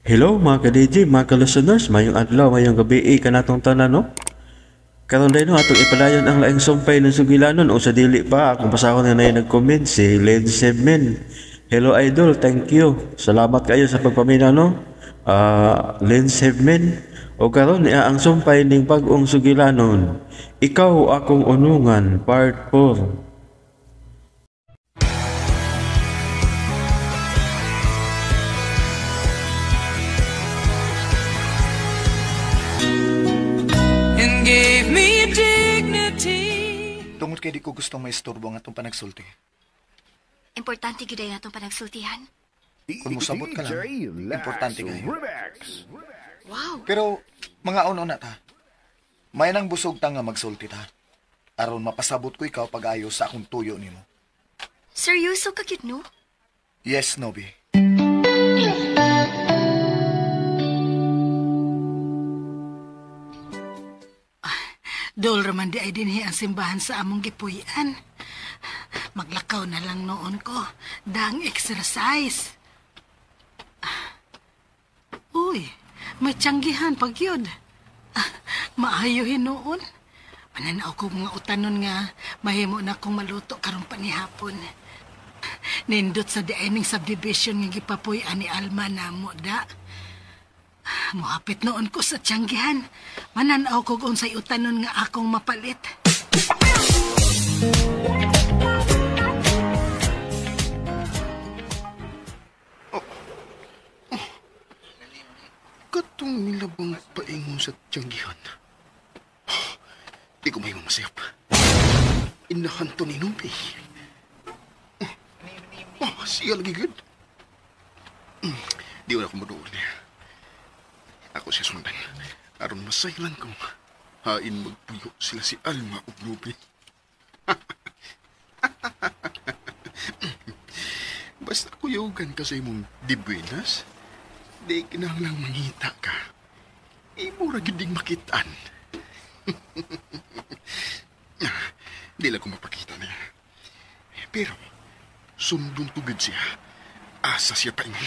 Hello mga ka-DJ, mga ka-listeners, mayong adlaw, mayong gabi kanatong tanan, no? Karon day no, atong ipadayon ang laing sumpay ng sugilanon o sa dili pa, akong pasahon nga na nag-comment si Len Sebmen. Hello idol, thank you. Salamat kayo sa pagpaminaw, no? Len Sebmen. O karon niya ang sumpay ning bag-ong sugilanon. Ikaw akong unungan, part 4. And gave me dignity. Tungod kay di ko gustong maisturbo ang atong panagsulti. Importante gyud ay atong panagsultihan. Kung mosabot ka lang, importante kayo. Wow. Pero mga una ta. May nang busog ta nga magsulti ta. Aron mapasabot ko ikaw pag-ayo sa akong tuyo nimo. Seryoso ka gyud, no? Yes, Nobi. Dol raman di ay dinhi ang simbahan sa among gipuy-an. Maglakaw na lang noon ko. Dang exercise. Uy, may tiyanggihan pag yun. Maayo hinuon. Mananaw ko mga utanon nga mahimo na kong maluto karon pa ni hapon. Nindot sa diining subdivision nga gipapuy-an ni Alma na mo da. Muhapit noon ko sa tiyanggihan. Mananaw ko kung unsay utanon nga akong mapalit. Katong nilabang paingon sa tiyanggihan. Di ko may masayap. Inahan to ni Nubi. Oh, siya lagi good. Di wala akong maduol niya. Ako siya sundan. Aron masaylan ko. Hain magpuyo sila si Alma ug Nubi. Basta kuyugan ka sa imong dibuenas, di kinahanglang mangita ka. Imo ra gyud ding makitaan. Di lang ko mapakita niya. Pero sundon ko gyud siya. Asa siya paingon.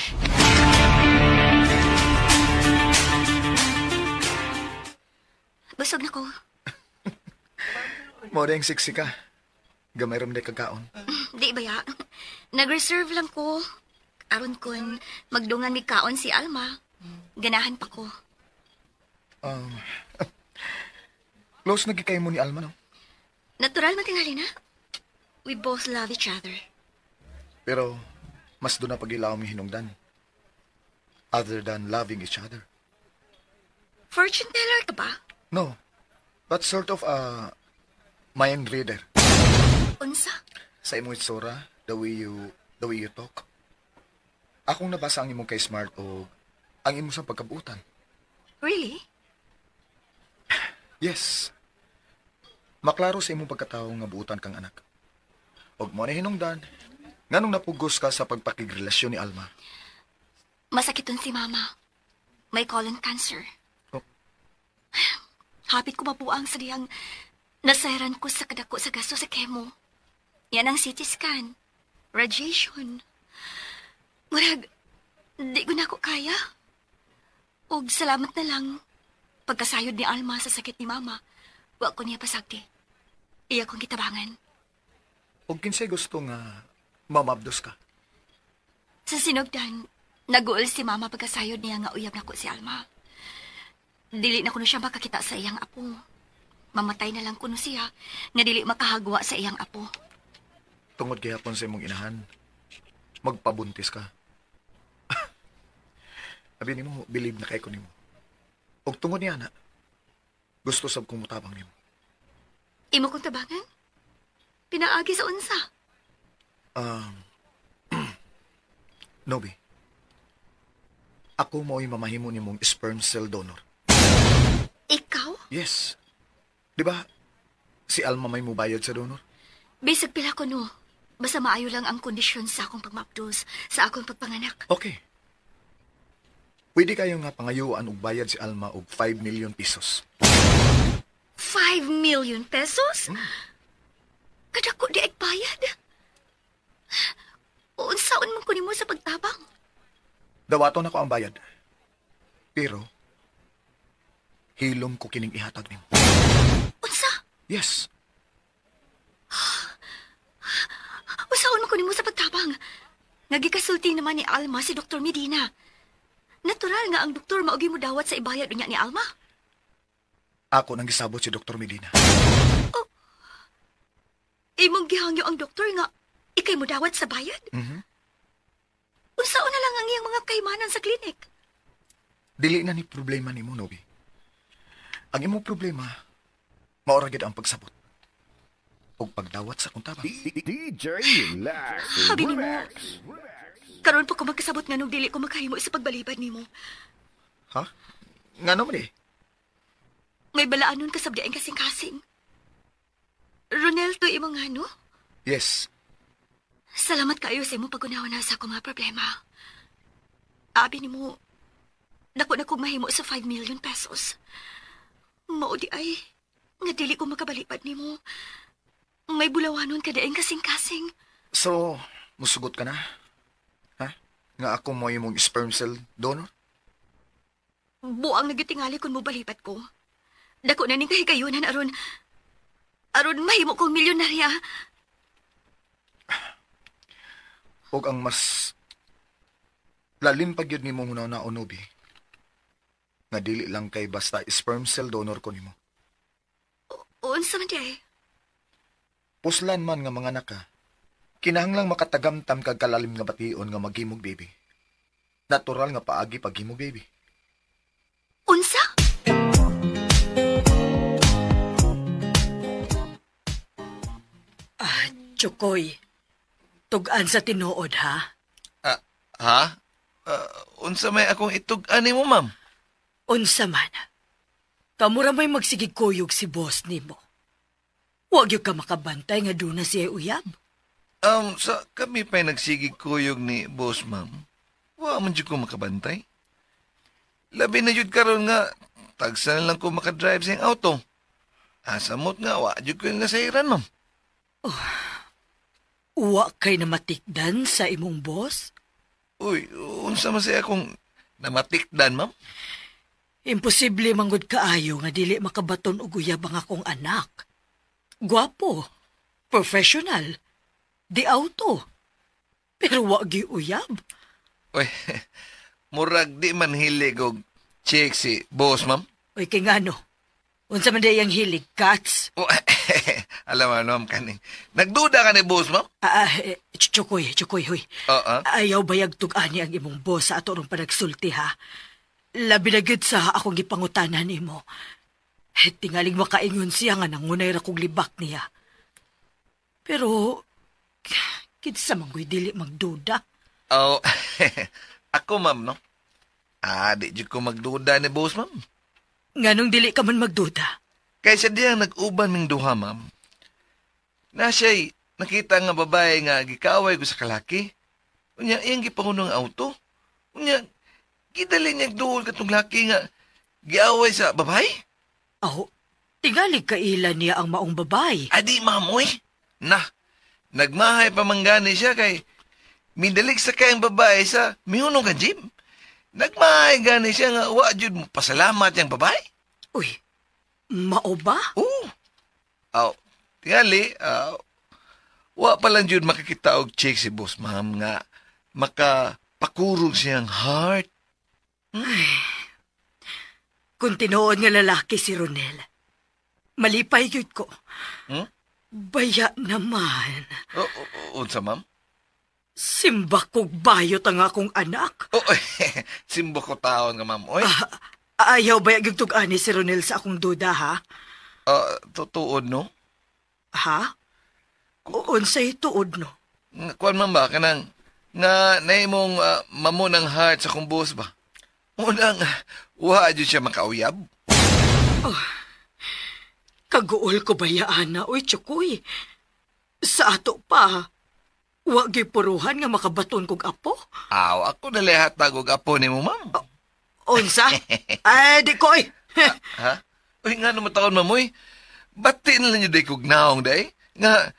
Busog na ko. Mo rin siksi ka. Gamay ram di kagkaon. Di ba ya? Nag-reserve lang ko. Aron kun magdungan mi kaon si Alma. Ganahan pa ko. Close na gid kayo mo ni Alma, no? Natural man tingali na. We both love each other. Pero mas doon na pag-ilaw mi hinungdan. Other than loving each other. Fortune teller ka ba? No, but sort of a mind reader. Unsa? Sa imong itsura, the way you talk. Akong nabasa ang imong kay smart o ang imong sa pagkabutan. Really? Yes. Maklaro sa imong pagkatao nga buutan kang anak. Og mo na hinungdan, nganong napugos ka sa pagpakigrelasyon ni Alma? Masakiton si Mama. May colon cancer. Oh. Hapit ko mabuang sa diyang nasayran ko sa kadako sa gasto sa chemo. Yan ang CT scan. Radiation. Murag, di ko na ako kaya. Og salamat na lang. Pagkasayod ni Alma sa sakit ni Mama, wa ko niya pasagdi. Iya kong kitabangan. Og kinsay gusto nga mamabdos ka? Sa sinugdan, naguol si Mama pagkasayod niya nga uyab nako si Alma. Dili na kuno siya makakita sa iyang apo. Mamatay na lang kuno siya nga dili makahagwa sa iyang apo. Tungod gihapon sa imong inahan, magpabuntis ka. Abi nimo, believe na kay ko nimo. Og tungod niya na, gusto sab kong mutabang nimo. Imo kong tabangan? Pinaagi sa unsa? Nobi, ako mo'y mamahimo nimong sperm cell donor. Ikaw? Yes. Di ba, si Alma may mubayad sa donor? Bisag pila ko no. Basta maayo lang ang kondisyon sa akong pagmapdos, sa akong pagpanganak. Okay. Pwede kayo nga pangayuan og bayad si Alma og 5 million pesos. 5 million pesos? Kadako di ay bayad. Unsaon man ko nimo sa pagtabang? Dawaton ako ang bayad. Pero, hilom ko kining ihatag nimo. Unsa? Yes. Usaon mo ko nimo sa pagtabang? Nagikasulti naman ni Alma si Dr. Medina. Natural nga ang doktor maogi mo dawat sa ibayad unya ni Alma. Ako nang gisabot si Dr. Medina. Imong gihangyo ang doktor nga ikay mo dawat sa bayad. Mhm. Unsaon na lang ang iyang mga kaimanan sa klinik? Dili na ni problema nimo, Nobi. Ang imong problema, maora gyud ang pagsabot ug pagdawat sa akong tabang. DJ Lex Habi nimo. Remix. Karon pa ko magkasabot nga nung dili ko makahimo sa pagbalibad nimo. Ha? Ngano man eh? May balaanon ka sabdi ang kasing-kasing. Ronel, to imong ano? Yes. Salamat kayo sa imong pag-unawa na sa akong mga problema. Abi nimo, dako na kong mahimo sa 5 million pesos. Mao di ay, nga dili ko makabalibad nimo. May bulawanon ka diay kasing-kasing. So, musugot ka na? Ha? Nga ako mo imong sperm cell donor? Buang nagitingali kung mobalibad ko. Dako na ning kahigayunan aron aron mahimo kong milyonarya. Og ang mas lalim pa gyud nimo hunahuna, Nobi, nga dili lang kay basta sperm cell donor ko nimo. Unsa man di ay? Puslan man nga mga naka, kinahanglang makatagamtam kag kalalim nga bation nga maghimog baby. Natural nga paagi paghimog baby. Unsa? Ah, Chukoy. Tugan sa tinuod, ha? Ah, ha? Unsa may akong itug-an nimo, ma'am? Unsa man. Kamura may magsigig kuyog si boss nimo. Huwag yung ka makabantay nga doon na siya uyab. Sa kami pa'y nagsigig kuyog ni boss, ma'am. Wa man jud ko makabantay. Labi na jud karon nga tagsa na lang ko makadrive sa iyang auto. Asamot nga wa jud ko yung nasairan, ma'am. Uwa kay namatikdan sa imong boss? Uy, unsa man siya akong namatikdan, ma'am? Imposible manggod kaayo nga dili makabaton og uyab ang akong anak. Gwapo, professional, di auto. Pero wa gyud uyab. Uy, murag di man hilig og chick si boss, ma'am. Uy, kay ngano? Unsa man day ang hilig, cats? Oh, alam mo, ma'am, kaning. Nagduda ka ni boss, ma'am? Chukoy, Chukoy, huy. Oo. Ayaw bayag tug-ani ang imong boss sa ato rong panagsulti, ha? Labi na gyud sa akong gipangutanan nimo. Tingaling makaingon siya nga nangunay ra kog libak niya. Pero, kinsa man ko'y dili magduda. Oh, ako, ma'am, no? Ah, di jud ko magduda ni boss, ma'am. Nganong dili ka man magduda? Kaysa diyang nag-uban ming duha, ma'am. Na siya'y nakita nga babae nga gikaway ko sa kalaki. Unya, iyang gipangunong auto. Unya, gidali niya duol katong laki nga giaway sa babae. Aw, tingali kaila niya ang maong babae. Adi, ma'am, oy. Na, nagmahay pa man gani siya kay mindalig sa kayang babae sa mihunong ka jeep. Nagmahay gani siya nga wa jud mo pasalamat yang babae. Uy, mao ba? Oo. Aw, tingali, wa pa lang jud makakita og chick si boss, ma'am, nga makapakurog siyang heart. Kung tinuod nga lalaki si Ronel, malipay gyud ko. Hmm? Baya naman. O, unsa, ma'am? Simba kog bayot ang akong anak. Oh, simba ko taon nga, ma'am. Oy. Ayaw ba yung tug-ani si Ronel sa akong duda, ha? Tutuod, no? Ha? Unsay tuod, no? Kuan man ba, kanang, nga naimong mamon ang heart sa kong boss ba? Unang, wa jud siya makauyab. Oh, kaguol ko ba ana, oy, tsukoy? Sa ato pa, wa gipuruhan nga makabaton kog apo? Aw, ako na lahat og apo ni mo, ma'am. Oh, unsa? Ay, di ko, oy. Ha? Uy, nga naman taon, ma'am, oy. Bati na lang yun day kog naong, day. Nga,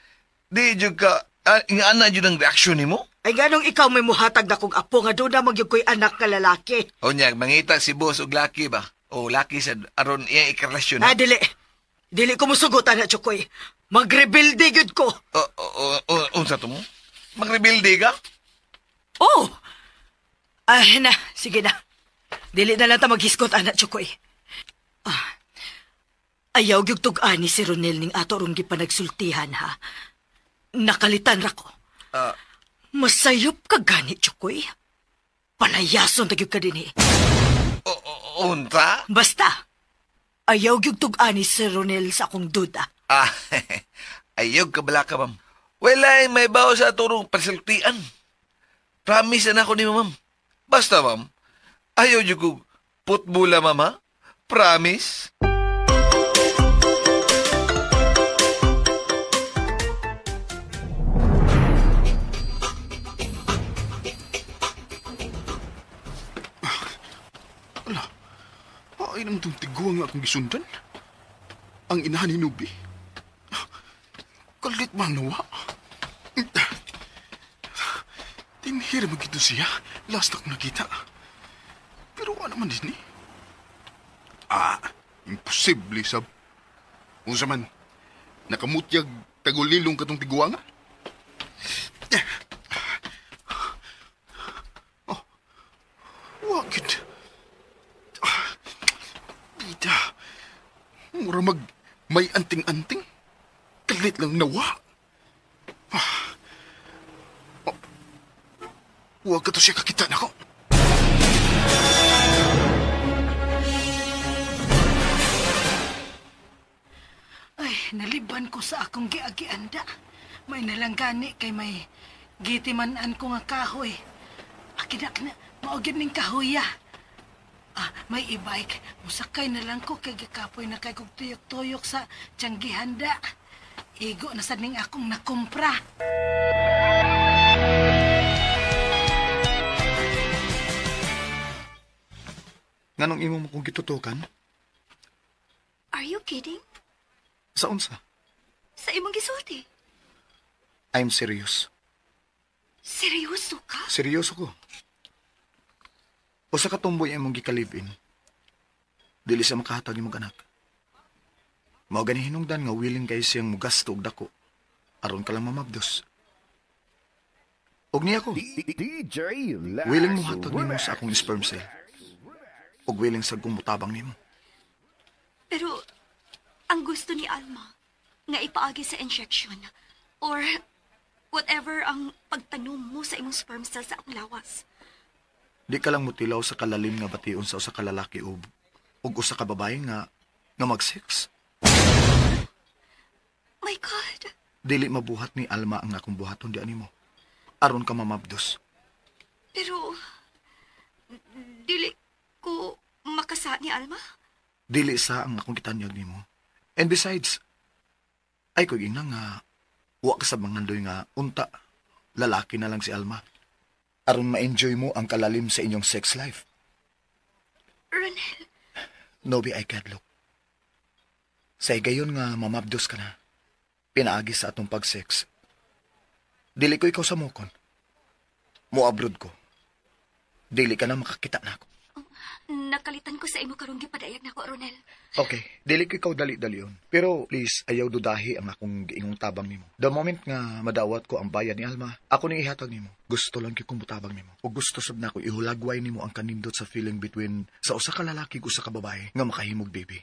di jud ka, nga ana jud ang reaksyon nimo? Ay ganong ikaw may muhatag na kong apo nga doon na magyug ko'y anak nga lalaki. O niya, mangita si boss og laki ba? O laki sa aron iyang ikarelasyon. Ah, dili. Dili ko musugot, anak Chukoy. Magrebilde gyud ko. Unsa to mo? Magrebilde ka? Oh! Ay na, sige na. Dili na lang ta maghisgot, anak Chukoy. Ah, ayaw gyud tug-ani si Ronel ning ato rong gipanagsultihan, ha? Nakalitan ra ko. Masayop ka gani, Chukoy. Palayason ta gyud ka dinhi. Unta? Basta, ayaw gyud tug-ani si Ronel sa akong duda. Ah, ayaw ka bala ka, ma'am. Wala may bawo sa ato rong pasultian. Promise na ako ni ma'am. Basta, ma'am, ayaw gyud kog putbula, ma'am, ha? Promise? Ala, ay naman itong tiguang nga akong gisundan. Ang inahan ni Nubi. Kalit man nawa. Tinhir magito siya. Last akong nakita. Pero wala naman din eh. Ah, imposible sab. Unsa man, nakamutyag tagulilong katong tiguang. Oh, wakit. Bida, mura mag may anting-anting. Kalit lang nawa. Oh, huwag ka to siya kakita na ko. Ay, naliban ko sa akong giagianda. May nalanggani kay may gitimanan ko nga kahoy. Akin na, maugid ning kahoya. Ah, may e-bike. Musakay na lang ko kay gikapoy na kay kog tuyok-tuyok sa tiyanggihan da. Igo na sad ning akong nakumpra. Nganong imo mo kong gitutukan? Are you kidding? Sa unsa? Sa imong gisulti? I'm serious. Seryoso ka? Seryoso ko. Usa ka tumboy imong gika-live-in. Dili siya makahatag imong anak. Mao gani hinungdan nga willing kay siyang mugasto og dako aron ka lang mamabdos. Og niya ko. DJ Lax Willing mo hatag nimo sa akong sperm cell. Og willing sad kong mutabang nimo. Pero ang gusto ni Alma nga ipaagi sa injection or whatever ang pagtanom mo sa imong sperm cell sa akong lawas. Di ka lang mutilaw sa kalalim nga bation sa usa ka lalaki ug usa ka babae nga mag-sex. My God. Dili mabuhat ni Alma ang akong buhaton di animo. Aron ka mamabdos. Pero dili ko makasa ni Alma. Dili sa ang akong gitanyag nimo. And besides, ay ko ingna nga wa ka sa mangandoy nga unta lalaki na lang si Alma. Aron ma-enjoy mo ang kalalim sa inyong sex life. Ronel. Nobi ay kadlok. Sa higayon nga mamabdos ka na, pinaagi sa atong pag-sex. Dili ko ikaw sa mukon. Mo-abroad ko. Dili ka na makakita na ako. Nakalitan ko sa imo karong gipadayag nako, Ronel. Okay, dili ko ikaw dali-dali yun. Pero please, ayaw dudahi ang akong giingong tabang nimo. The moment nga madawat ko ang bayad ni Alma, ako ni ihatag nimo. Gusto lang gyud kong mutabang nimo. O gusto sab nako ihulagway nimo ang kanindot sa feeling between sa usa ka lalaki ug usa ka babae nga makahimog baby.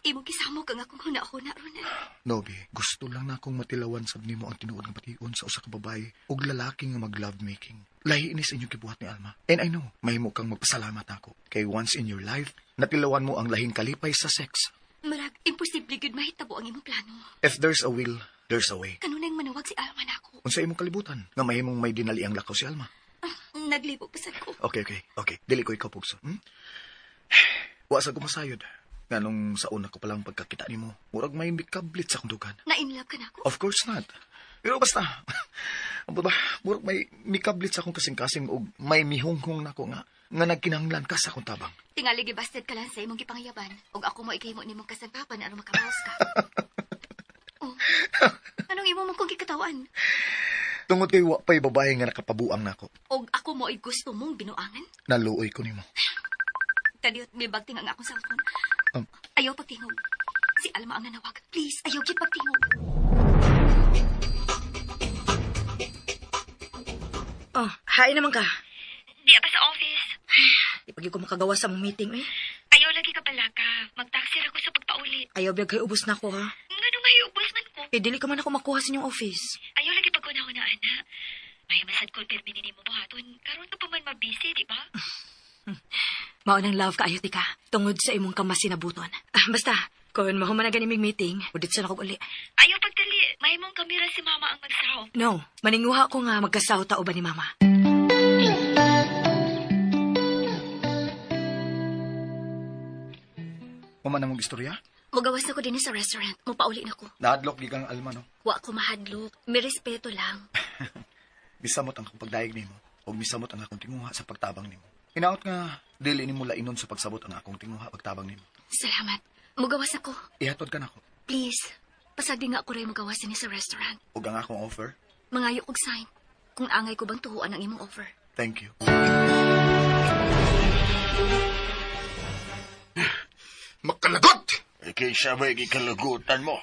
Imong gisamok ang akong huna-huna, Ronel. Nobi, gusto lang na akong matilawan sab nimo ang tinuod nga bation sa usa ka babae ug lalaki nga mag-love making. Lahi ini sa inyong gibuhat ni Alma. And I know, mahimo kang magpasalamat ako. Kay once in your life, natilawan mo ang lahing kalipay sa sex. Marag, imposible gyud mahitabo ang imong plano. If there's a will, there's a way. Kanunay manawag si Alma nako. Unsa imong kalibutan nga mahimong may dinali ang lakaw si Alma? Ah, naglibog pa sad ko. Okay. Dili ko ikaw pugso. Wa sa gumasayod. Nganong sa una ko palang pagkakita nimo, murag may mikablit sa akong dugan. Na-inlove ka nako? Of course not. Pero basta, ang ba, murag may mikablit sa akong kasing-kasing og may mihunghong nako nga nagkinahanglan ka sa akong tabang. Tingali gibasted ka lang sa imong gipangyaban ug ako mo ikahimo nimong kasampapan aron makabawas ka. Oh, anong imo man kong gikatawan? Tungod kay wa pa'y babae nga nakapabuang nako. Og ako mo ay gusto mong binuangan? Naluoy ko nimo. Kadiyot, may bagting ang akong cellphone. Ayaw pagtingog. Si Alma ang nanawag. Please, ayaw gid pagtingog. Oh, hain naman ka. Di pa sa office. Di pag ko makagawa sa mong meeting eh. Ayaw lagi ka palaka. Magtaxi ra ko sa pagpauli. Ayaw biyag kay ubos na ko ha. Ngano may ubos man ko? Eh, dili ka man ako makuha sa inyong office. Ayaw lagi pagkunahon na ana. May masad ko pirmi ni mo buhaton. Karon ka pa man mabisi, di ba? Mao nang love kaayo tika. Tungod sa imong kamasinabuton. Basta, kung mahuman na ganimig meeting, udit sa nakog uli. Ayaw pagdali. May mong kamera si mama ang magsaw. No, maninguha ko nga magkasaw ta uban ni mama. Mama na mong istorya? Mugawas na ko din sa restaurant. Mupauli na ko. Nahadlok gi kang Alma, no? Wa ko mahadlok. May respeto lang. Misamot ang akong pagdayeg nimo ug misamot ang akong tinguha sa pagtabang nimo. Hinaot nga dili nimo lainon sa pagsabot ang akong tinguha pagtabang nimo. Salamat. Mugawas ako. Ihatod ka nako. Please, pasagdi nga ako rin mugawas din sa restaurant. Ug ang akong offer. Mangayo og sign. Kung angay ko bang tuhuan ang imong offer. Thank you. Makalagot! Kaysa ba'y gikalagutan mo?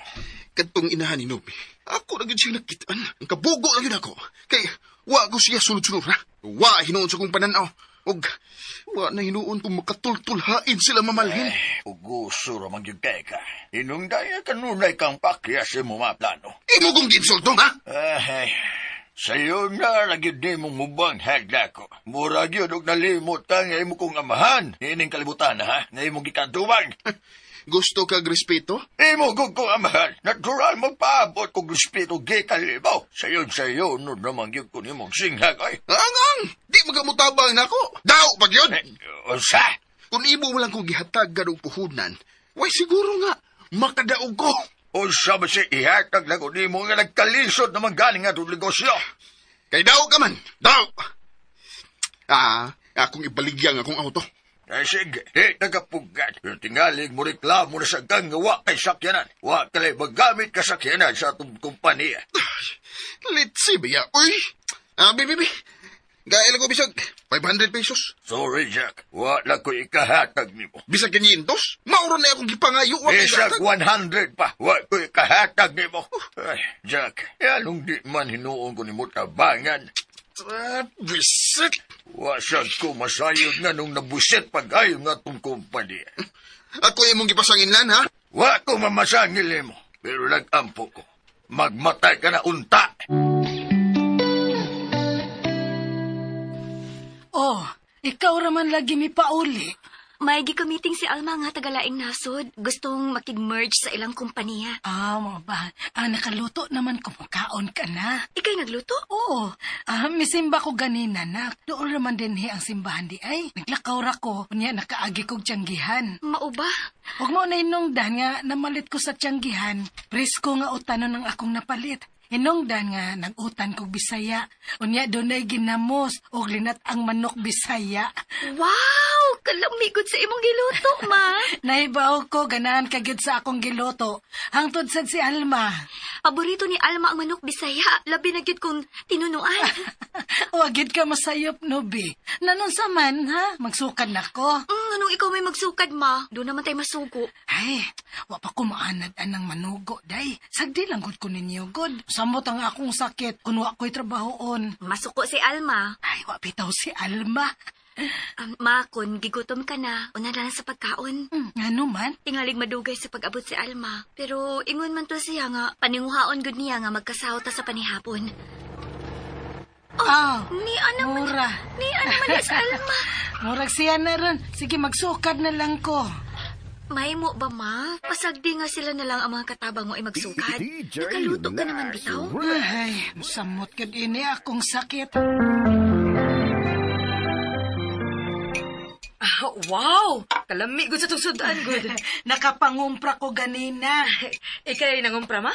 Kadtong inahan ni Nobi. Ako na gyud siyang nakitaan. Ang kabugo na gyud ako. Kay, wa ko siya sunod-sunod, ha? Wa hinuon sa kong pananaw. Og, wa na hinuon kung makatultulhain sila mamalhin. Uguso ra man gyud kay ka. Inungday kanunay kang pakyas imo mga plano. Imo kong ginsulto, ha? Ay, sayo na lagi di mong mubang hagla ko. Mura gyud og nalimot ka nga imo kong amahan. Niining kalibutan, ha? Nga imong gikadubang. Gusto kag respeto? Imo kong kong amahan. Natural magpaabot kog respeto gikan nimo. Sayon-sayo nun naman gyud ko nimong singhag ay. Angang! Di magamutabang nako. Daw pag yun! Unsa? Kung imo mo lang kong gihatag ganong puhunan, way siguro nga, makadaog ko. Unsa ba siya ihatag na ko nimo nga nagkalisod naman galing nga itong negosyo? Kay daw ka man, daw! Akong ibaligyang akong auto. Ay, sige, di nagapugat. Pero tingalig mo reklamo na sa gang nga wa kay sakyanan. Wa kalay magamit ka sakyanan sa atong kumpanya. Let's see, biya. Uy! Bibi, Gael ko bisag 500 pesos. Sorry, Jack. Wa lang ko ikahatag nimo. Bisag 500? Mauro na akong gipangayo. Wa Bisag 100 pa. Wa ko ikahatag nimo. Ay, Jack, anong di man hinuon ko nimo tabangan? Bisit! Wa sad ko masayod nga nung nabusit pag-ayo nga itong kumpanya. Ako imong gipasanginlan, ha? Wa ko mamasangil nimo. Pero nag-ampo ko. Magmatay ka na unta! Oh, ikaw raman lagi mi pauli. May gikamiting si Alma nga tagalaing nasod. Gustong makig-merge sa ilang kumpanya. Ah, mga ba? Nakaluto naman kumukaon ka na. Ikay nagluto? Oo. Misimba ko ganina, nak. Doon raman din ang simbahan di ay. Naglakaw ra ko. Unya, nakaagi kog tiyanggihan. Mauba? Huwag mo na inungdan nga namalit ko sa tiyanggihan. Presko nga utanon ang akong napalit. Hinungdan nga, nag-utan kog Bisaya. Unya, dunay ginamos, og linat ang manok Bisaya. Wow! Kalamigod sa imong giluto, ma! Naibaw ko, ganahan ka gyud sa akong giluto. Hangtod sad si Alma. Paborito ni Alma ang manok Bisaya. Labi na gyud kong tinunuan. Wa gyud ka masayop, no, bi. Nanon sa man, ha? Magsukad na ko. Anong ikaw may magsukad, ma? Doon naman tayo masugo. Ay, wa pa ko maanad anang manugo, day. Sagdi lang gud ko ninyo, god. Samot ang akong sakit kung wa ko'y trabahoon. Masuko si Alma. Ay, wa bitaw si Alma. Ma, kung gigutom ka na, una na lang sa pagkaon. Ngano man? Tingalig madugay sa pag-abot si Alma. Pero ingon man to siya nga, paninguhaon gud niya nga magkasaw ta sa panihapon. Oh, ni ana man. Mura. Ni ana man si Alma. Murag siya na ron. Sige, magsukad na lang ko. May mo ba, ma? Pasagdi nga sila na lang ang mga katabang mo ay magsukad. Nakaluto ka naman bitaw. Ay, samot gud ini akong sakit. Wow! Kalami gud sa tong sudan gud. Nakapangumpra ko ganina. Ikay nangumpra ma?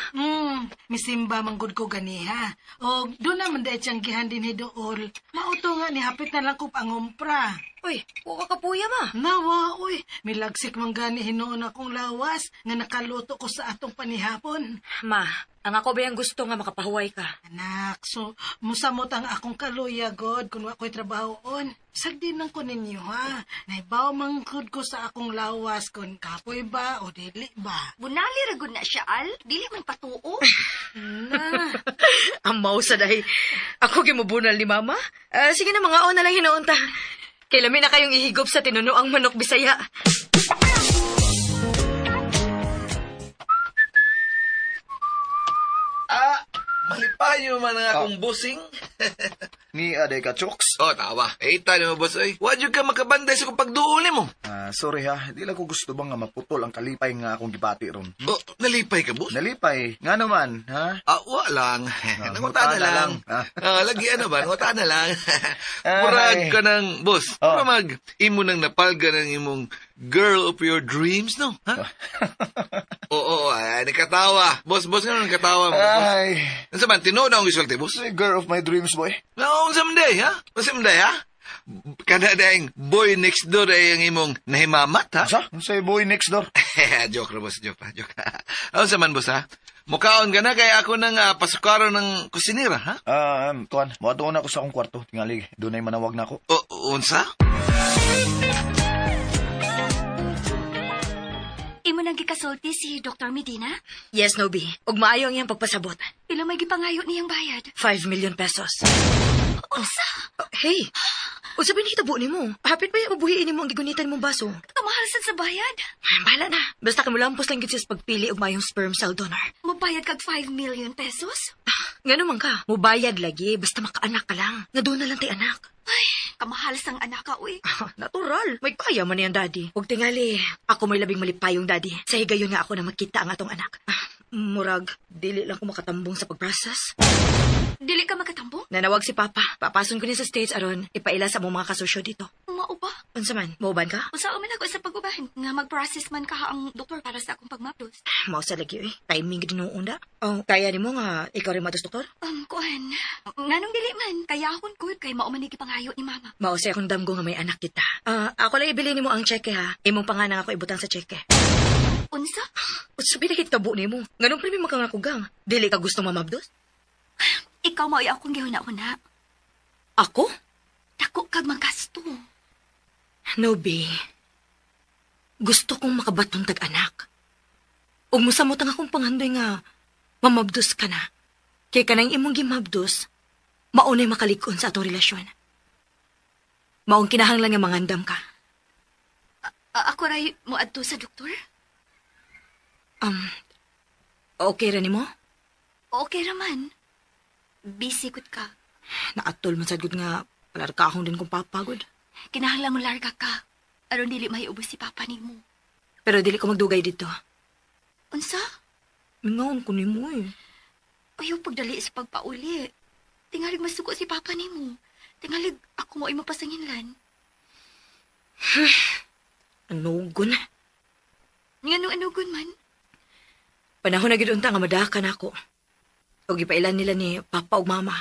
Misimba manggod ko ganiha. O doon naman dahil siyang gihan din hidool. Mauto nga ni hapit na lang ko pangumpra. Uy, wa ka kapuya ma. Nawa, uy, milagsik man gani hinuon akong lawas nga nakaluto ko sa atong panihapon. Ma, ang ako ba yung gusto nga makapahuway ka? Anak, so musamot ang akong kaluya, God, kung ako'y trabahoon. Sagdi nang ko ninyo, ha? Naibaw mangkod ko sa akong lawas kung kapoy ba o dili ba. Bunali ra gud na siya, Al. Dili man patuo. Na. Amaw sa dahi. Ako gimubunal ni mama. Sige na, mga na lang hinuon ta. Kay lami na kayong ihigop sa tinunoang manok Bisaya. Malipayo man ang akong busing. Ni aday ka, Chooks. Oh, tawa. Eh, tali mo, boss. Oy. Wa jud ka makabanday sa kong pagduol nimo. Sorry ha, di lang ko gusto bang nga maputol ang kalipay nga akong gibati ron. Oh, nalipay ka, boss? Nalipay. Nga naman, ha? Wa lang. Nanguta na lang. Lagi ano ba? Nanguta na lang. Murag ka ng, boss. Oh. Murag, imo nang napalga ng imong girl of your dreams, no? Ha? Oo, ay, nakatawa. Boss, nga nakatawa. Ay. Ano man, tinuod ang gisulti, boss? Girl of my dreams, boy. No, unsa man day, ha? Unsa man day, ha? Kada dayeng boy next door ay ang imong nahimamat, ha? Unsa? Unsa boy next door? Joke ra, boss, joke. Unsa man, boss, ha? Mukaon ka na kaya ako nang pasukaro ng kusinira, ha? Tuan, moadto na ako sa akong kwarto. Tingali, dunay manawag na ako. O, unsa? Imo nang gikasulti si Dr. Medina? Yes, Nobi. Ug maayo ang iyang pagpasabot. Pila may gipangayo niyang bayad? 5 million pesos. Unsa? Hey, unsa ba nahitabo nimo? Hapit ba yung mabuhiin nimo ang gigunitan mong baso? Kamahal sad sa bayad. Ay, bahala na. Basta kamulampos lang gid siya sa pagpili og maayong sperm cell donor. Mobayad kag 5 million pesos? Ngano man ka? Mubayad lagi, basta makaanak ka lang. Nga doon na lang tay anak. Ay, kamahal sang anak ka, uy. Natural. May kaya man niyang daddy. Huwag tingali, ako may labing malipayong daddy. Sa higayon nga ako na makita ang atong anak. Murag, dili lang ko makatambong sa pag-process. Dili ka makatambong? Nanawag si Papa. Papason ko niya sa States aron ipaila sa mong mga kasosyo dito. Mao ba? Unsa man, mauban ka? Unsa man ako sa pag-uban? Nga mag-process man ka ang doktor para sa akong pagmapdos. Mao sa lagi eh. Timing gid noon da. Oh, kaya nimo nga ikaw rin matos doktor? Kuan. Nganong dili man? Kayahon ko kay mao man ni gipangayo ni mama. Mao sa akong damgo nga may anak kita. Ako lang ibili nimo ang cheque ha. Imong pangalan ako ibutang sa cheque. Unsa? Unsa ba nagitabo nimo? Nganong primi makangakugang? Dili ka gusto mamabdos? Ikaw mao'y akong gihuna-huna. Ako? Dako kag magasto. No, be. Gusto kong makabatong tag-anak. Ug mosamot ang akong panghandoy nga mamabdos ka na. Kay kanang imong gimabdos, maunay makalikon sa atong relasyon. Maong kinahanglan nga mangandam ka. Ako ray moadto sa doktor? Okay ra nimo? Okay ra man. Busy gud ka. Naatol man sad gud nga palarkahon din kong papa gud. Kinahanglan mo larga ka. Aron dili mahiubos si papa nimo. Pero dili ko magdugay dito. Unsa? Mingaon ko nimo eh. Ayaw pagdali sa pagpauli. Tingalig masuko si papa nimo. Tingalig ako mo ay mapasanginlan. Anugon? Nganong anugon man? Panahon na gid unta nga madaka na ako. Og ipailan nila ni papa ug mama.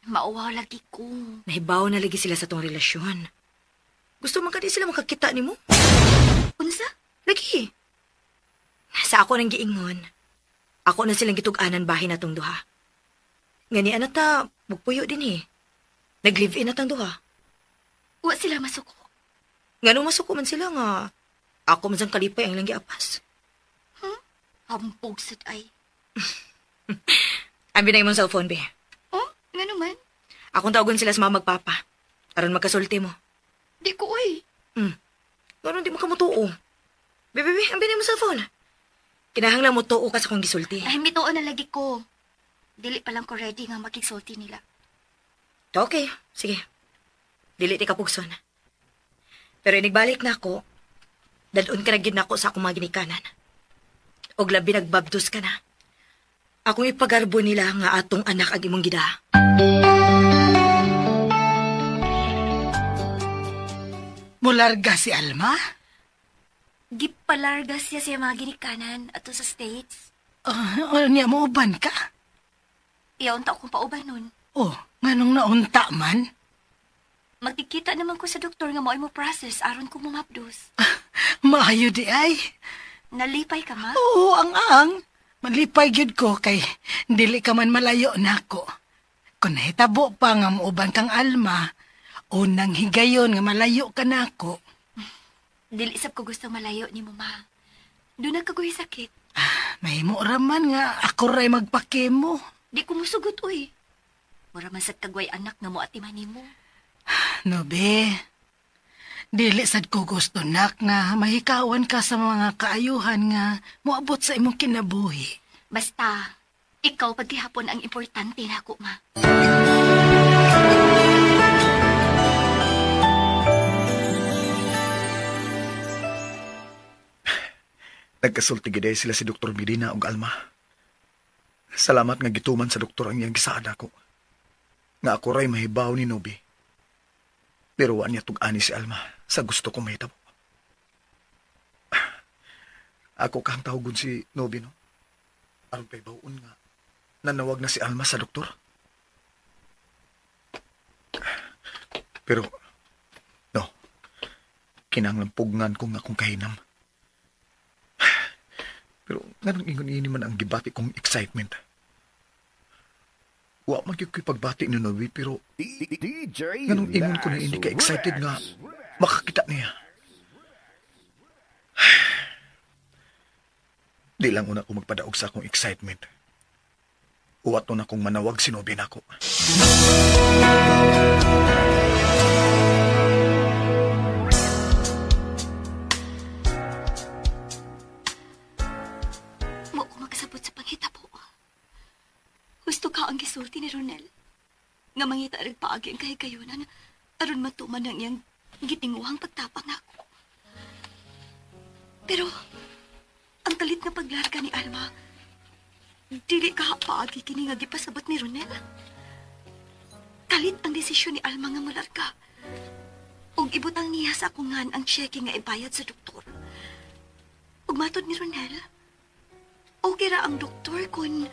Mauwaw lagi ko. Nahibaw na lagi sila sa tong relasyon. Gusto man kadi sila makakita nimo? Unsa? Lagi. Sa ako nang giingon. Ako na silang gitug-anan bahin natong duha. Ngani ana ta mugpuyo din eh. Nag-live-in na tang duha. Wa sila masuko. Ngano masuko man sila nga ako man sang kalipay ang ilang giapas. Hambog sad ay. Ambi na imong cellphone, be. Oh, ngano man? Akong tawagon sila sa mama magpapa. Aron magkasulti mo. Di ko, oy. Ngano di mo kamutuo? Be, ambi na imong cellphone. Kinahanglan mo tuo ka sa akong gisulti. Ay, mituo na lagi ko. Dili pa lang ko ready nga makigsulti nila. Okay, sige. Dili ti kapugson. Pero inigbalik na ako, dadun ka na gid nako sa akong mga ginikanan. Og labi nagbabdos ka na. Akong ipagarbo nila nga atong anak ang imong gida. Mularga si Alma? Gipalarga siya sa mga ginikanan ato sa States. Niya mo uban ka? Iyaunta akong pauban nun. Oh, nganong naunta man? Magkikita naman ko sa doktor nga mo process aron ko mumapdos. Maayo di ay. Nalipay ka, ma? Oo, ang. Malipay gyud ko kay dili ka man malayo nako. Kung nahitabo pa nga muuban kang Alma, unang higayon nga malayo ka nako. Dili sab ko gusto malayo ni mo, ma. Doon nagkaguhi sakit. Mahimo ra man nga ako ray magpakemo. Di ko musugot, uy. Mura man sad kagway anak nga mo atiman nimo. Nobe, dili sad ko gusto nak nga mahikawan ka sa mga kaayuhan nga moabot sa imong kinabuhi. Basta, ikaw paghihapon ang importante nako, ma. Nagkasulti gid sila si Dr. Medina ug Alma. Salamat nga gituman sa doktor ang iyang gisaad ako. Nga ako ray mahibaw ni Nobi. Pero wa niya tug-ani si Alma sa gusto kong mahitabo. Ako kang tawagon si Nobi, no? Aron pa'y bawon nga nanawag na si Alma sa doktor. Pero, no, kinahanglan pugnan ko nga akong kahinam. Pero nganong ingon ini man ang gibati kong excitement. Wa man gyud ko'y pagbati ni Nobi, pero DJ nganong ingon ko na hindi ka excited nga makakita niya. Di lang una ko magpadaog sa akong excitement. Uwat nun akong manawag si Nobi nako. Mo ko makasabot sa panghitabo. Gusto ka ang gisulti ni Ronel. Nga mangita rin paagi ang kahigayunan aron matuman ang iyang gitinguhang pagtapang nako. Pero ang kalit nga paglarga ni Alma, dili ka paagi kini nga gipasabot ni Ronel. Kalit ang desisyon ni Alma nga molarga. Ug ibutang niya sa akungan ang cheque nga ibayad sa doktor. Ug matod ni Ronel, okay ra ang doktor kung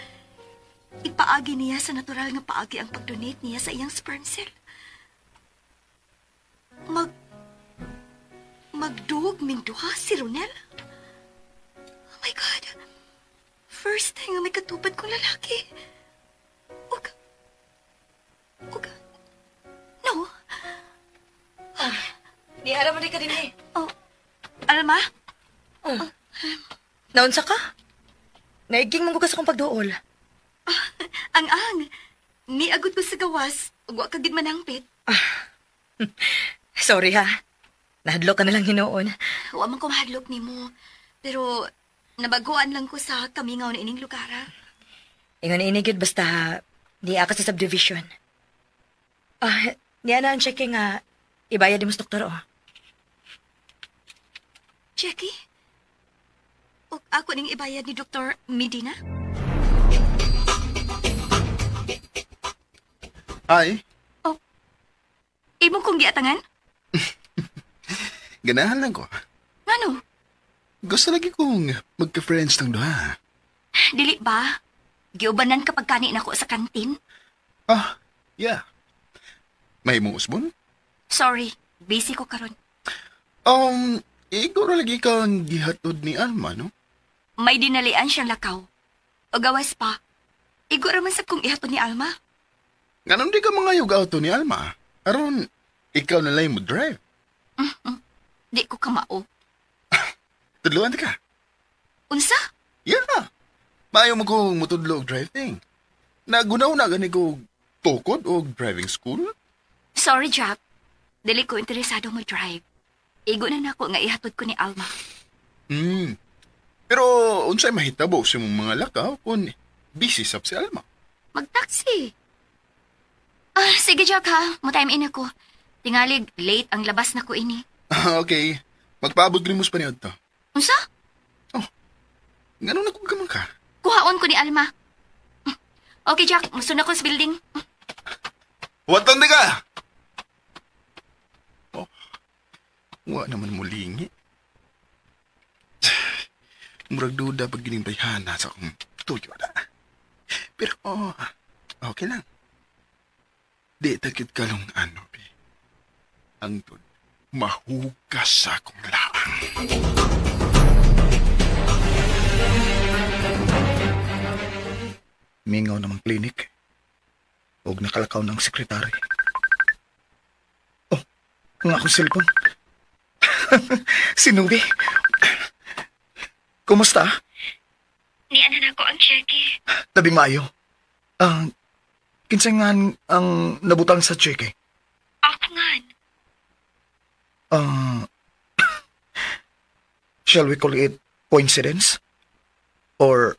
ipaagi niya sa natural nga paagi ang pag-donate niya sa iyang sperm cell. Magduog minduha si Ronel? Oh my God! First time nga may katupad kong lalaki. Ug... No. Di aram mo di ka din eh. Oh, Alma? Oh. Naunsa ka? Naiging mong sa akong pagduol. Ang-ang. Niagot ko sa gawas. Ug wa ka gid manangpit. Sorry ha. Nahadlok ka na lang hinuon. Wa man ko mahadlok nimo. Pero nabaguan lang ko sa kamingaw na ining lugar. Ha? Ingon ini gyud basta di ka sa subdivision. Niya na ang cheque nga ibayad mo sa doktor oh. Cheque? O ako ning ibayad ni Dr. Medina? Hi. Oh. Imo kong giatangan? Ganahan lang ko. Ngano? Gusto lagi kong magka-friends ng duha. Dili ba? Giubanan kapag kanin ako sa kantin? Ah, yeah. May mong usbon? Sorry, busy ko karon. Iguro lagi kang gihatod ni Alma, no? May dinalian siyang lakaw. O gawas pa, iguro man sab kong ihatod ni Alma. Nganon di ka mga auto ni Alma? Aron, ikaw na lang mo drive. Di ko kamao. Tudloan ka. Unsa? Yeah. Maayo mo kong mutudlo og driving. Nagunaw na gani ko tukod og driving school. Sorry, Jack. Dili ko interesado mo drive. Igo na nako nga ihatod ko ni Alma. Pero unsay mahitabo sa imong mga lakaw kung busy sab si Alma? Magtaxi. Sige, Jack ha. Mo-time in ako. Tingalig, late ang labas na ko ini. Okay. Magpaabot rin mo sa paniod to. Unsa? Oh, ngano na kung kamang ka? Kuhaon ko ni Alma. Okay, Jack. Musunod ako sa building. Watan di ka! Oh, wa naman mulingi. Murag duda pag gining bayhana sa akong tuyo na. Pero, oh, okay lang. Di takit kalong ano, bi. Angtod, mahugas sa akong laang. Mingaw namang klinik. Og nakalakaw ng sekretary. Oh, ang akong cellphone. Si Nubi. Kumusta? Niana na ko ang cheque. Labing maayo. Kinsa nga ang nabutang sa cheque? Ako nga. Shall we call it coincidence? Or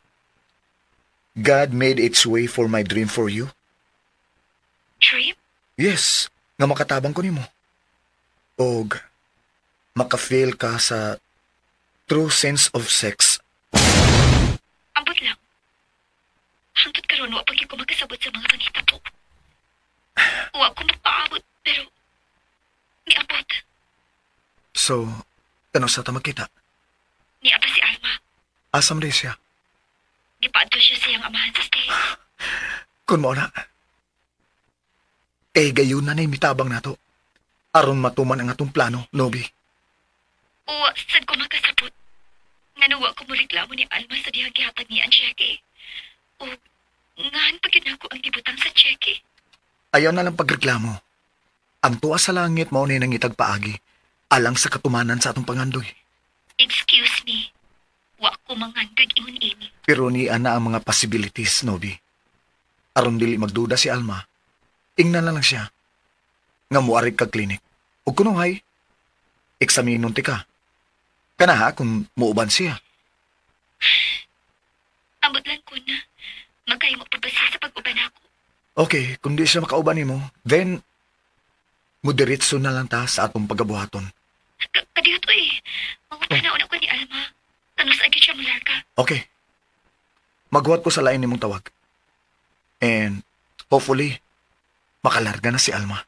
God made its way for my dream for you? Dream? Yes, nga makatabang ko nimo. Og maka-feel ka sa true sense of sex. Ambot lang. Hangtod karon wa pag ko makasabot sa mga panghitabo. Wa ko magpaabot pero niabot. So, kano sa ta magkita? Niaba si Alma. Asam rin siya. Gipaadto siya siyang amahan sa stage. Kun mo na. Eh, gayon na na'y mitabang nato. Aron matuman ang atong plano, Nobi. Wa sad ko makasabot. Ngano wa ko moreklamo ni Alma sa dihang gihatag niya ang cheque. O ngan pag yun ako ang gibutang sa cheque. Ayaw na lang pagreklamo. Ang tuwa sa langit mao ni nangitag paagi. Alang sa katumanan sa atong pangandoy. Excuse me. Wa ko mangandoy ingon ini. Pero niya na ang mga possibilities, Nobi. Aron dili magduda si Alma, ingnan na lang siya. Nga muarig kag klinik. O kunuhay, eksaminon ti ka. Kanaha kung muuban siya. Ambot lang ko na. Magkahimo pa ba siya sa pag-uban ako? Okay, kung di siya makauban nimo, then mudiretso na lang ta sa atong pagabuhaton. Kadiyot eh. Mangutana una ko ni Alma. Kano sa agad siya mularga. Okay. Maghuwat ko sa lain nimong tawag. And hopefully, makalarga na si Alma.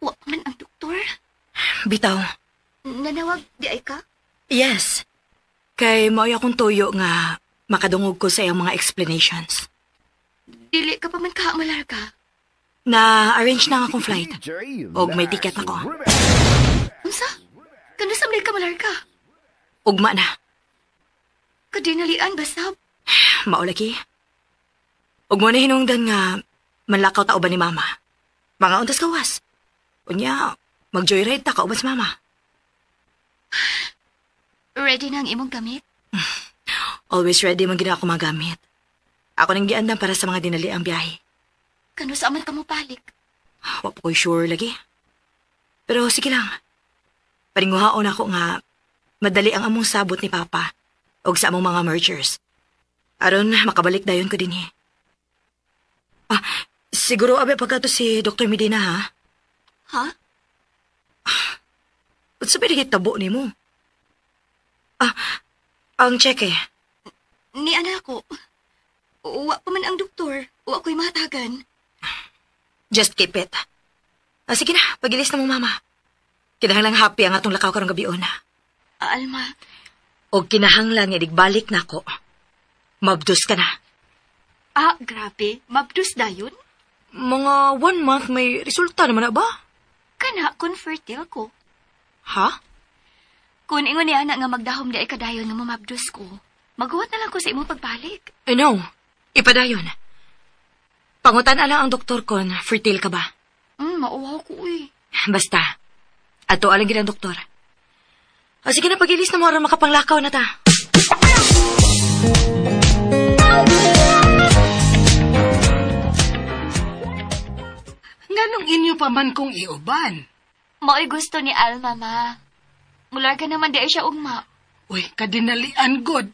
Wa man ang doktor. Bitaw. Nanawag di ay ka? Yes. Kay mao'y akong tuyo nga makadungog ko sa iyang mga explanations. Dili ka pa man ka malarga. Na-arrange na nga akong flight. Og may ticket na ko. Unsa? Kano sa ka malarga? Ugma na. Kadinalian basab. Maulagi. Og mo na hinungdan nga manlakaw ta uban ni mama. Mga untas kawas. Unya, mag-joyride ta kauban sa mama. Ready na ang imong gamit? Always ready man gina ako mga gamit. Ako nang giandam para sa mga dinali ang biyahe. Kano sa man ka mo balik? Wa pa ko'y sure lagi. Pero sige lang. Paringuhaon ako nga madali ang among sabot ni Papa og sa among mga mergers. Aron makabalik dayon ko dinhi. Ah, siguro abe pagkato si Dr. Medina ha? Ha? Unsa ba tabo nimo? Ah, ang cheque. Ni anak ko. Wa pa man ang doktor. Wa ko'y mahatagan. Just keep it. Ah, sige na, pagilis na mo, mama. Kinahanglang happy ang atong lakaw karong gabion. Alma. Og kinahanglan nga igbalik na ako. Mabdus ka na. Ah, grabe. Mabdus dayon? Mga 1 month may resulta naman na ba? Kana, kun fertile ko. Ha? Kun ingon ni anak nga magdahom di ay kadayon nga mamabdus ko, maguwat na lang ko sa imong pagbalik. Eh no, ipadayon. Pangutan ala ang doktor kon, fertile ka ba? Mauwaw ko eh. Basta, ato alang gid ang doktor. O sige na, pag-ilis na mo aron makapanglakaw na ta. Nganong inyo pa man kong iuban? Mao'y gusto ni Alma, ma. Mularga naman di ay siya ugma. Uy, kadinalian god.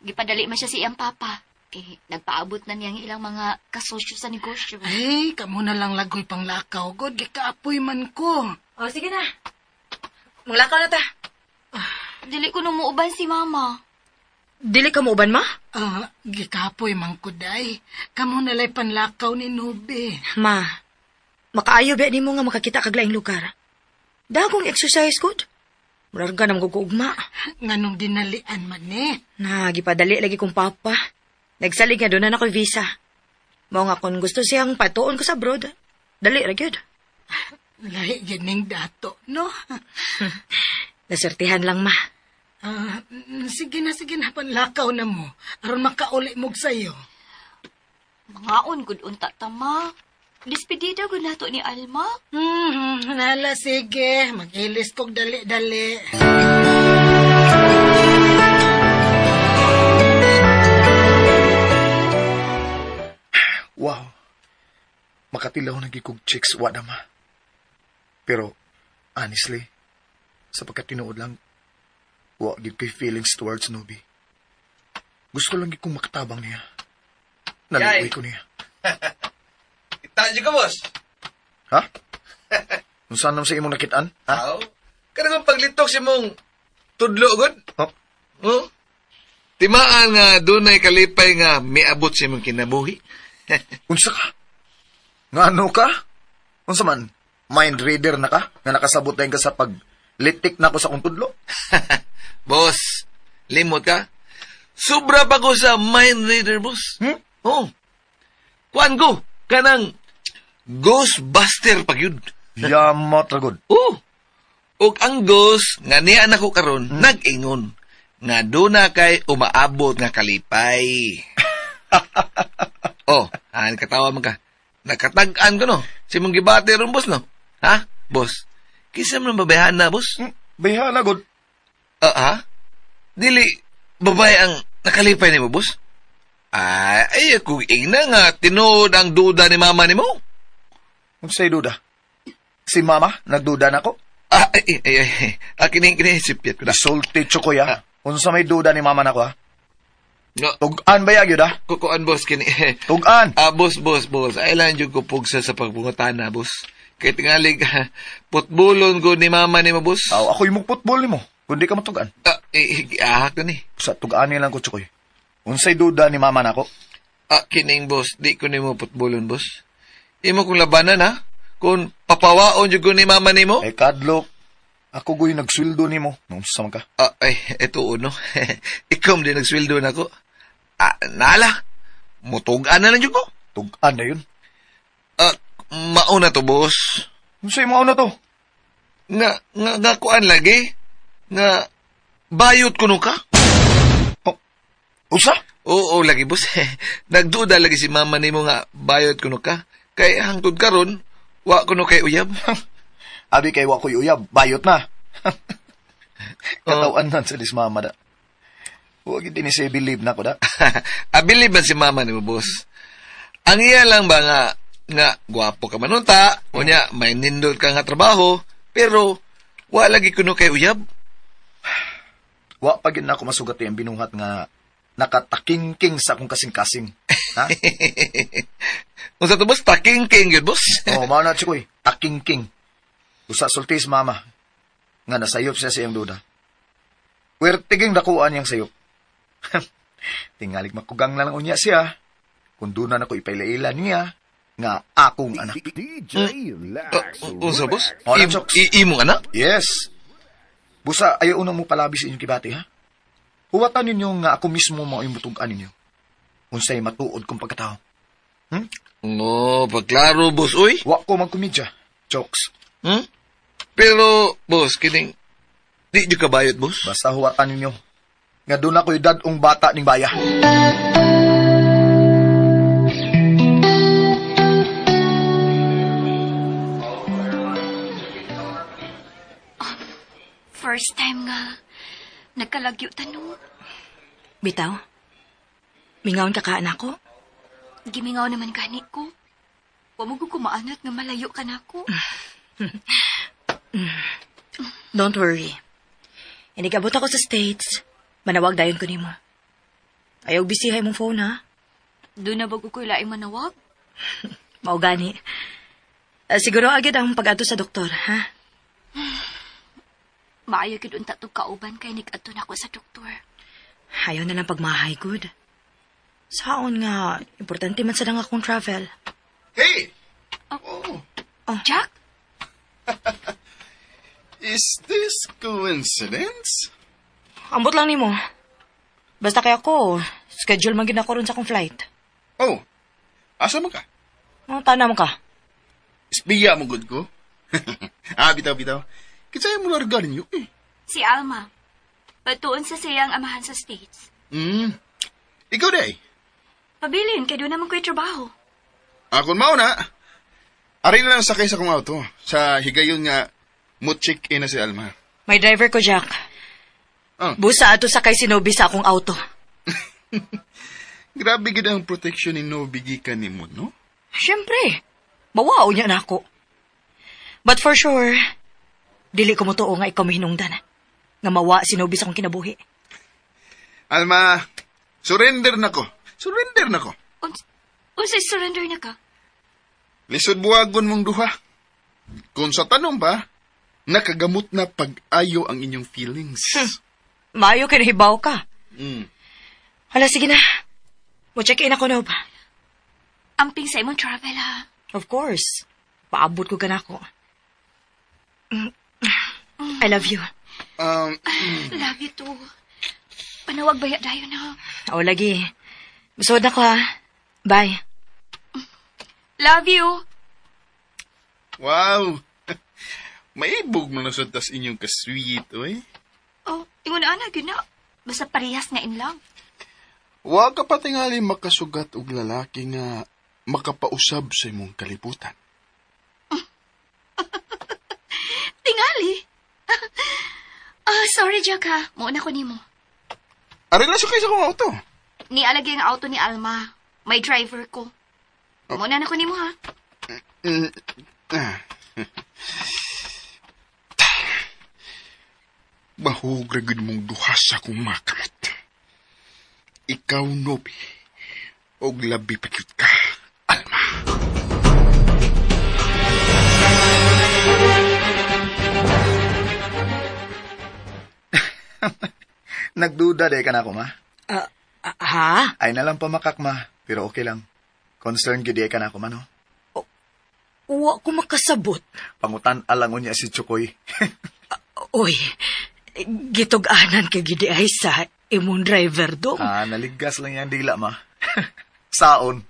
Gipadali man siya si iyang papa. Eh, nagpaabot na niyang ilang mga kasosyo sa negosyo. Ay, kamo na lang lagoy pang lakaw, god. Gikaapoy man ko. O, sige na. Manglakaw na ta. Dili ko numuuban si mama. Dili ka muuban, ma? Ah, gikapoy man ko, day. Kamo na lay panlakaw ni Nubi. Ma, Makaayo ba nimo nga makakita kag laing lugar. Dagong exercise good. Murag ka na magugugma. Nganong dinalian man ni. Na, gipadali lagi kong papa. Nagsalig nga doon na ako'y visa. Mao nga kung gusto siyang patuon ko sa abroad, dali ra gyud. Lahi gyud ning dato, no? Nasertihan lang, ma. Sige na, panlakaw na mo. Aron makauli mo sayo. Mangaon gud unta ta, ma. Despedida gud nato ni Alma. Nala, sige. Mag-ilis kog dali-dali. Wow. Makatilaw na gikog chicks, wala ma. Pero, honestly, sa pagkatinuod lang, wa gid ko'y feelings towards Nobi. Gusto lang gid kong makatabang niya. Naliway ko niya. Itaji ka, boss. Ha? Kung saan naman sa imong nakitaan? Ha? Aw. Kanang paglitok si mong tudlo, god. Oh? Oh? Timaan nga dunay kalipay nga miabot sa imong kinabuhi. Unsa ka? Nga ano ka? Unsa man? Mind reader na ka? Nga nakasabot na ka sa paglitik na ko sa akong tudlo? Boss, limot ka? Sobra pa ko sa mind reader, boss. Hmm? Oh. Kuan ko, kanang Ghostbuster pag yun. Yamat ra gud. Oh. Og ang ghost nga niya nako karon nag-ingon nga duna kay umaabot nga kalipay. Oh, han katawa man ka. Nakatag-an ko no. Si mong gibati ron boss no. Ha? Boss. Kinsa man ang babayhan na boss? Bayhana gud. Ha? Dili babae ang nakalipay nimo boss? Ay, ako ingna nga tinuod ang duda ni mama nimo. Unsay duda? Si mama nagduda nako? Ay. Kini sipyat ko na. Sulti chokoy ha. Unsa may duda ni mama nako ha? No. Tug-an ba gyud ha? Kukuan boss kini. Tug-an. Boss. Ay lang jud ko pugsa sa pagbungutana boss. Kay tingalig putbolon ko ni mama nimo boss. Aw, ako imong putbol nimo. Kundi ka matugan. Giahak ko ni. Sa tug-an lang ko chokoy. Unsay duda ni mama nako? Kining boss, di ko nimo putbolon boss. Imo kong labanan ha. Kung papawaon jud ko ni mama nimo. Ay kadlok. Ako goy nagsweldo nimo. Unsa man ka? Ay, eto uno. Ikaw din nagsweldo nako. Nala. Mutug-an na lang jud ko. Tug-an na yun. Mauna to, boss. Unsay mauna to? Nga kuan lagi. Nga bayot kuno ka? Oh, usa? Oo, lagi, boss. Nagduda lagi si mama nimo nga bayot kuno ka. Kay hangtod karon, wa kuno kay uyab. Abi kay wa ko'y uyab, bayot na. Katawan nan sa dis mama da. Huwag din ni say believe na ko da. Believe man si mama nimo, boss. Ang iya lang ba nga gwapo ka manunta, unya may nindot ka nga trabaho, pero wa lagi kuno kay uyab. Wa pa gyud nako masugat ang binuhat nga nakatakingking sa akong kasing-kasing. Ha? Unsa to boss, takingking gyud boss. Oh, mao na chikoy, takingking. Usa sulti sa mama nga nasayop siya sa iyang duda. Puwertiging dakuan niyang sayop. Tingalig makugang na lang unya siya. Kung doon na nako ipaila-ila niya nga akong anak. Unsa boss? Oh, Imong anak? Yes. Busa, ayaw unang mo palabi sa inyong kibati, ha? Huwatan ninyo nga ako mismo mao imutug-an ninyo. Unsay matuod kong pagkatao. No, pagklaro, boss, uy. Wa ko magkomedya. Jokes. Pero, boss, kining, di nyo kabayot, boss? Basta huwatan ninyo. Nga doon ako'y dadong bata ning baya. First time nga nagkalagyo tanong. Bitaw, mingaon ka ka, anak ko? Gimingaw naman gani ko. Wa mo kumaanat nga malayo ka nako. Don't worry. Inigabot ako sa States. Manawag dayon ko nimo. Ayaw bisihay mong phone, ha? Doon na bago ko'y laing manawag? Mao gani. Siguro agad ang pag-adto sa doktor, ha? Maayo gid unta tog kauban kay nig-adto nako sa doktor. Ayaw na lang pagmahay, good. Saon nga, importante man sa dang akong travel. Hey! Oh. Jack? Is this coincidence? Ambot lang nimo. Basta kay ako, schedule man gid ako ron sa akong flight. Oh, asa man ka? Oh, tanaw mo ka. Espiya mo gud ko. Ah, bitaw, bitaw. Kinsay mo larga ninyo eh. Si Alma. Patuon sa siyang amahan sa States. Ikaw day. Pabilin, kay doon naman ko'y trabaho. Akon mao na. Ari na lang sakay sa kong auto. Sa higayon nga, mo check-in na si Alma. May driver ko, Jack. Oh. Busa ato sakay si Nobi sa akong auto. Grabe gid ang protection ni Nobi gikan nimo, no? Siyempre. Bawao niya na ako. But for sure, dili ko motuo nga ikaw mahinungdan. Nga mawa si Nobi sa akong kinabuhi. Alma, surrender na ko. Surrender na ko. Unsay surrender na ka? Lisod buwagon mong duha. Kung sa tanong ba, nakagamot na pag-ayo ang inyong feelings. Maayo kay nahibaw ka. Hala, sige na. Mo-check-in ako, Nob. Amping sa imong travel, ha? Of course. Paabot ko kanako. I love you. Love you too. Panawag baya dayon na. O, lagi. Musuod ako, ha? Bye. Love you. Wow. Maibog mo na sa tas inyong ka-sweet, oy. Oh, ingon ana, gina. Basta parehas nga in love. Wa ka pa tingali makasugat og lalaki nga makapausab sa imong kalibutan. Tingali? Ah, sorry, Jack, ha. Muuna ko nimo. Ari lang sakay sa akong auto. Nialagay ang auto ni Alma. May driver ko. Oh. Muuna na ko nimo, ha? Bahog ra gid mong duha sa akong makamot. Ikaw, Nobi, og labi pa gyud ka, Alma. Nagduda day ka na ako, ma. Ha? Ay na lang pamakak, ma. Pero okay lang. Concern gyud ka na ako, ma, no? Wa ko makasabot. Pangutan alang unya si Chukoy. Oy, gitug-anan kay gidi ay sa imong driver dong. Ah, naligas lang yan dila, ma. Saon.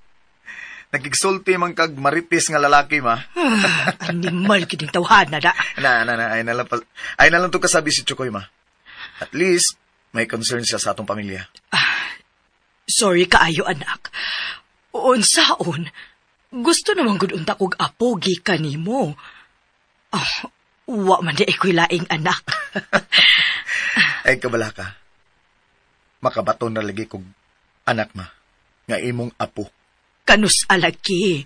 Nagigsulti man kag maritis nga lalaki, ma. Animal kining tawhana da. Na, ay na lang pa, ay na lang to kasabi si Chukoy, ma. At least may concern siya sa atong pamilya. Sorry kaayo, anak. Unsaon, gusto naman gud unta kog apo gikan nimo. Oh, wa man di ako'y laing anak. Ay, kabala ka. Makabaton na lagi kog anak, ma. Nga imong apo. Kanus alaki.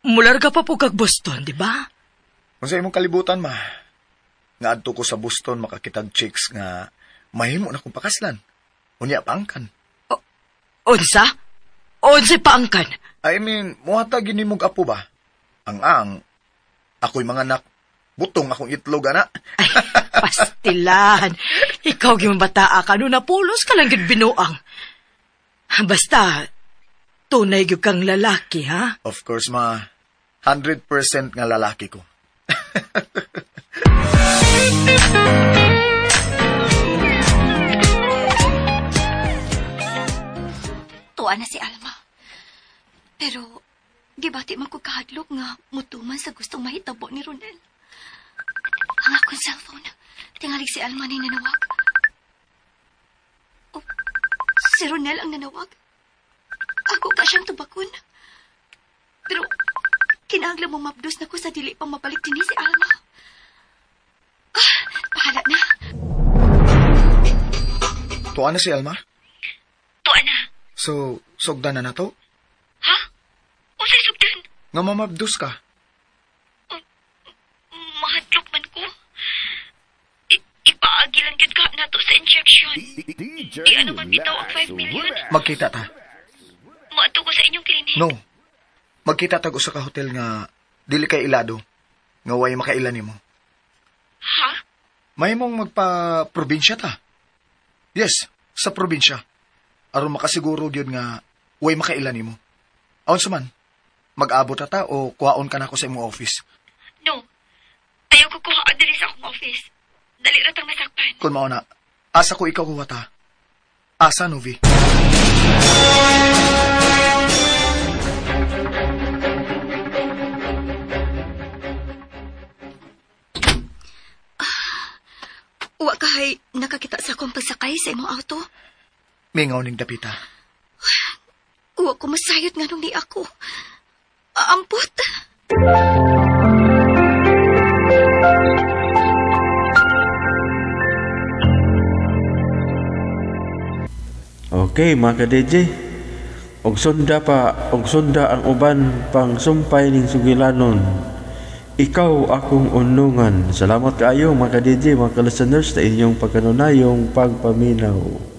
Mularga pa po kag Boston, di ba? Kung sa imong kalibutan, ma. Nga adto ko sa Boston makakitag chicks nga mahimo na kong pakaslan. Unya paangkan. Unsa? Unsa paangkan? I mean, muhatag yun nimong apo ba? Ang-ang, ako'y mga anak, butong akong itlog, ana. Ay, pastilan. Ikaw gyud bataa ka, no napulos ka lang gyud binuang. Basta, tunay gyud kang lalaki, ha? Of course, ma. 100% nga lalaki ko. Tuwa na si Alma. Pero, gibati man ko kahadlok nga mutuman sa gustong mahitabo ni Ronel. Ang akong cellphone, tingalig si Alma ni nanawag. Oh, si Ronel ang nanawag. Ako ka siyang tubakon. Pero, kinahanglan mo mabdos na ko sa dili pa mabalik din si Alma. Ah, bahala na. Tuwa na si Alma? Tuwa na. So, sugdan na to? Ha? Unsay sugdan? Nga mamabdos ka. Mahadlok man ko. Ipaagi lang gyud ka nato sa injection. Di ano man bitaw ang 5 million. Magkita ta. Moadto ko sa inyong clinic. No. Magkita ta usa ka hotel nga dili kay ilado. Nga way makaila nimo. Ha? Mahimong magpa-probinsya ta. Yes, sa probinsya. Aron makasiguro gyud nga way makaila nimo. Aon sa man, mag-abot ta o kuhaon ka nako sa imong office. No. Ayaw ko kuha diri sa akong office. Dali ra tang masakpan. Kung mao na, asa ko ikaw kuwata? Asa, Novi? Wa kahay nakakita sa akong pagsakay sa imong auto. Mingaw ning dapita. Wa ko masayot nga nung di ako. Ampot. Okay, mga ka-DJ. Og sunda pa, og sunda ang uban pang sumpay ning sugilanon. Ikaw akong unungan. Salamat kaayo mga ka-DJ, mga ka-listeners sa inyong pagkanunayong pagpaminaw.